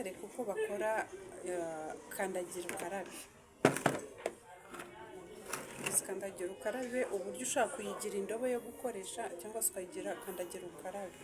Kubereka uko bakora kandagira ukarabe. Izi kandagira ukarabe, uburyo ushobora kuyigira indobo yo gukoresha cyangwa se ukayigira kandagira ukarabe.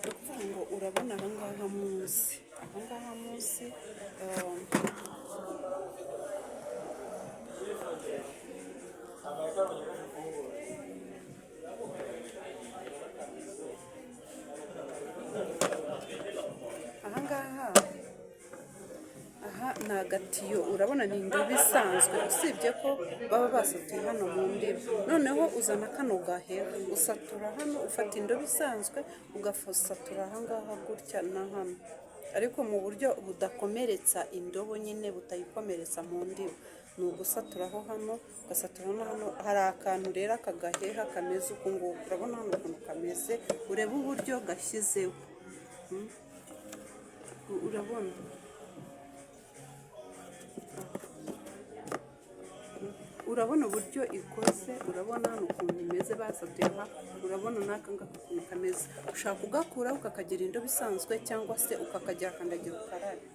Ni ukuvuga ngo urabona aha ngaha munsi aha ngaha, aha ni agatiyo. Urabona ni indobo isanzwe, usibye ko baba basatuye hano mu ndiba. Noneho uzana kano gaheha, usatura hano, ufata indobo isanzwe ugasatura aha ngaha gutya na hano, ariko mu buryo budakomeretsa indobo nyine, butayikomeretsa mu ndiba. Ni ugusaturaho hano, ugasatura no hano. Hari akantu rero, aka gaheha kameze uku nguku. Urabona hano ukuntu kameze, urebe uburyo gashyizeho. Urabona uburyo ikoze. Urabona hano ukuntu imeze, basatuye aha. Urabona n'aka ngaka ukuntu kameze. Ushaka kugakuraho ukakagira indobo isanzwe, cyangwa se ukakagira kandagira ukarabe.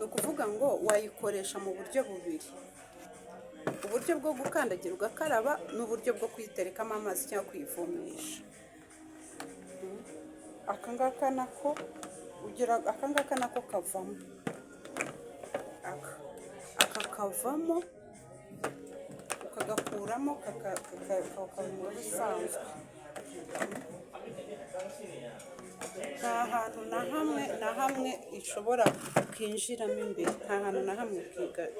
Ni ukuvuga ngo wayikoresha mu buryo bubiri: uburyo bwo gukandagira ugakaraba n'uburyo bwo kuyiterekamo amazi cyangwa kuyivomesha. Aka ngaka nako ugira, aka ngaka nako kavamo, aka kavamo, ukagakuramo kakaba indobo isanzwe. Nta hantu na hamwe na hamwe ishobora kwinjiramo imbere, nta hantu na hamwe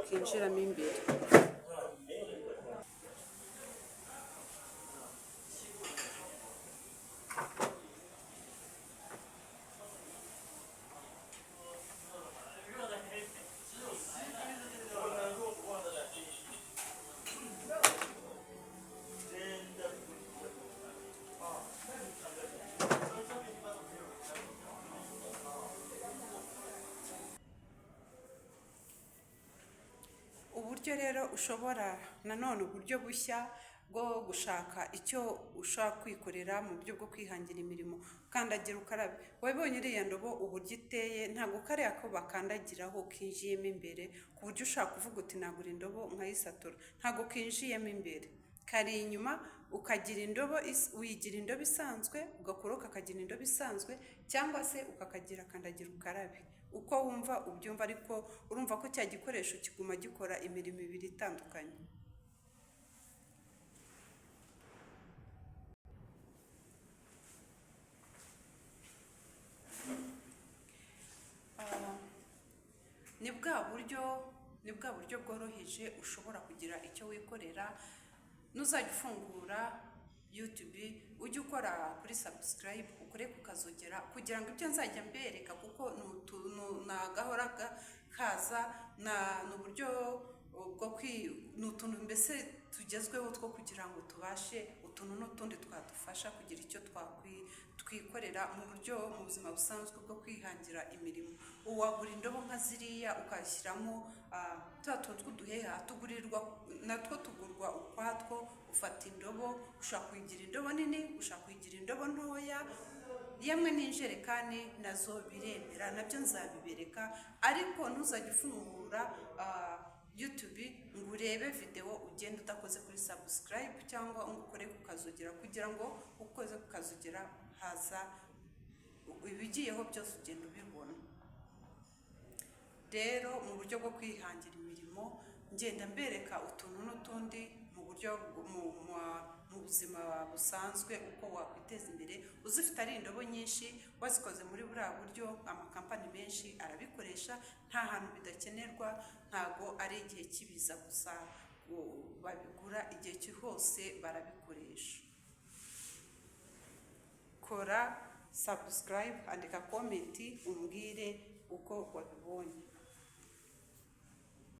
kinjiramo imbere. Uburyo rero ushobora nanone, uburyo bushya bwo gushaka icyo ushaka kwikorera mu buryo bwo kwihangira imirimo: kandagira ukarabe. Wabibonye iriya ndobo uburyo iteye, ntabwo kariya ko bakandagiraho kinjiyemo imbere, ku buryo ushaka kuvuga uti: "Nagura indobo nkayisatura." Ntabwo kinjiyemo imbere, kari inyuma. Ukagira indobo, uyigira indobo isanzwe, ugakuraho ukakagira indobo isanzwe, cyangwa se ukakagira kandagira ukarabe, uko wumva ubyumva. Ariko urumva ko cya gikoresho kiguma gikora imirimo ibiri itandukanye. Ni bwa buryo bworoheje ushobora kugira icyo wikorera. Nuzajya ufungura YouTube, ujye ukora kuri subscribe, ukore ku kazogera, kugira ngo ibyo nzajya mbereka, kuko ni agahora kaza, ni uburyo bwo ni utuntu mbese tugezweho two kugira ngo tubashe utuntu n'utundi twadufasha kugira icyo twikorera mu buryo mu buzima busanzwe bwo kwihangira imirimo. Wagura indobo nka ziriya, ukashyiramo twa tuntu tw'uduheha tugurirwa, natwo tugurwa ukwatwo. Ufata indobo, ushobora kuyigira indobo nini, ushobora kuyigira indobo ntoya, yemwe n'injerekani nazo biremera, nabyo nzabibereka. Ariko ntuzajye ufungura YouTube ngo urebe videwo ugende udakoze kuri subscribe cyangwa ngo ukore ku kazogera, kugira ngo ukoze ku kazogera haza ibigiyeho byose, ugenda ubibona. Rero mu buryo bwo kwihangira imirimo, ngenda mbereka utuntu n'utundi mu buryo mu buzima busanzwe, uko wakwiteza imbere uzifite ari indobo nyinshi, wazikoze muri buriya buryo. Amakampani menshi arabikoresha, nta hantu bidakenerwa. Ntago ari igihe cy'ibiza gusa babigura, igihe hose barabikoresha. Kora. Subscribe, andika comment, umbwire uko wabibonye.